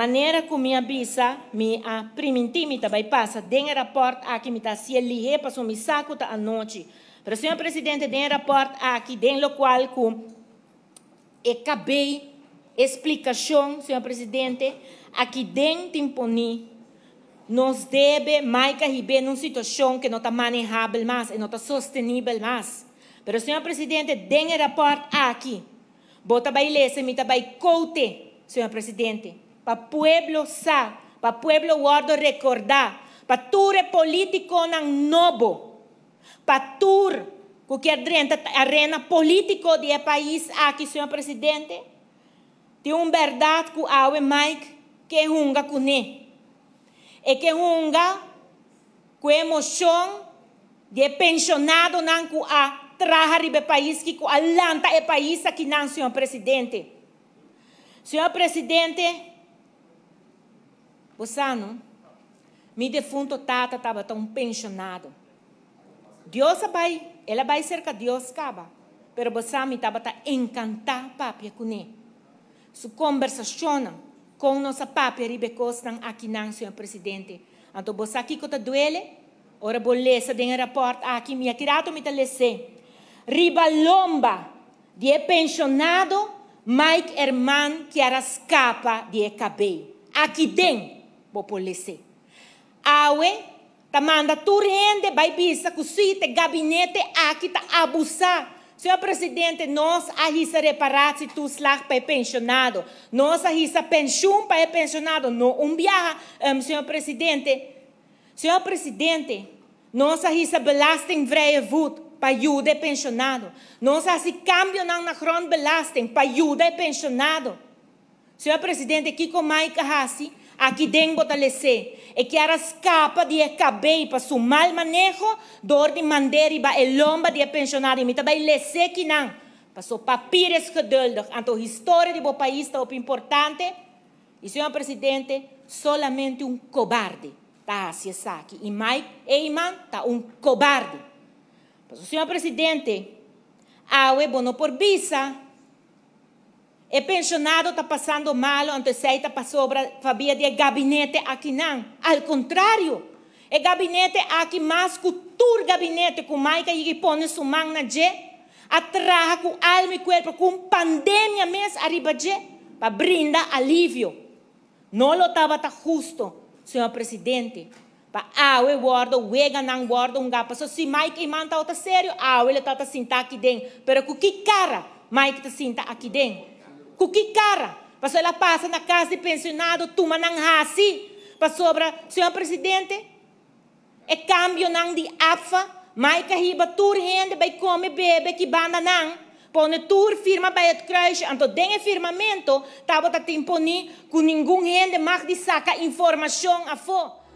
Manera ku mi a bisa, mi a primintí mi ta bai pasa den e rapòrt aki, mi ta hasié lihé pasobra mi sa ku ta anochi. Pero señor Presidente, den e rapòrt aki, den lokual ku e kabei e splikashon, señor Presidente, aki den tin poní nos debe Mike a hib'é na un situashon ku no ta manehabel mas, e no ta sostenibel mas. Pero señor Presidente, den e rapòrt aki, bo ta bai lesa y mi ta bai kote, señor Presidente, pa pueblo sa, pa pueblo wordo recorda, pa tur e politiconan nobo, pa tur cu kier drenta arena politico di e pais aki, señor Presidente, tin un berdad cu awe Mike ke hunga cune. E ke hunga cu e emocion di e pensionadonan cu a traha riba e pais ki cu a lanta e pais akinan, señor Presidente. Señor Presidente, bo sa no, mi defunto tata tabata un pensionado. Dios a bay, el a bay cerca Dios caba, pero bo sa mi tabata encanta papia cune. Su combersacionnan con nos a papia riba e cosnan akinan, señor Presidente. Anto bo sa kico ta duele? Ora bo lesa den e raport aki, mi aki rato mi ta les'é. Riba lomba di e pensionado Mike Herman kier a scapa di e cabey. Aki den bo por les'é. Awe ta manda tur hende bay bisa cu si t'e gabinete aki ta abusa. Señor Presidente, nos a hisa reparatietoeslag pa e pensionado. Nos a hisa pensioen pa e pensionado. No un biaha, señor Presidente. Señor Presidente, nos a hisa belastingvrije voet pa yuda e pensionado. Nos a haci cambionan na grondbelasting pa yuda e pensionado. Señor Presidente, kico Mike a haci? Aki den bo ta les'é. E kier a scapa di e cabey pa su mal maneho door di mand'é riba e lomba di e pensionado. Y mi ta bay les'é kinan. Paso papier es geduldig. Anto historia di bo pais ta hopi importante. Y señor Presidente, solamente un cobarde ta haci esaki. Y Mike Eman ta un cobarde. Paso señor Presidente, awe bo no por bisa e pensionado ta pasando malo anto esey ta pasobra pabia di e gabinete akinan. Al contrario, e gabinete aki mas cu tur gabinete cu Mike a yega y pone su man na dje, a traha cu alma y cuerpo cu un pandemia mes ariba dje pa brinda alivio. No lo tabata husto, señor Presidente, pa awe wordo weganan wordo hunga. Pasobra si Mike Eman tabata serio, awe lo tabata sinta aki den. Pero cu ki cara Mike ta sinta aki den? Cu ki cara? Pasobra el a pasa na cas di pensionado tuma nan haci. Pasobra, señor Presidente, E cambionan di APFA, Mike a hiba tur hende bay come bebe ki banda nan, pone tur firma bay het kruisje, anto den e firmamento tabata tin poni cu ningun hende mag di saca informacion afo.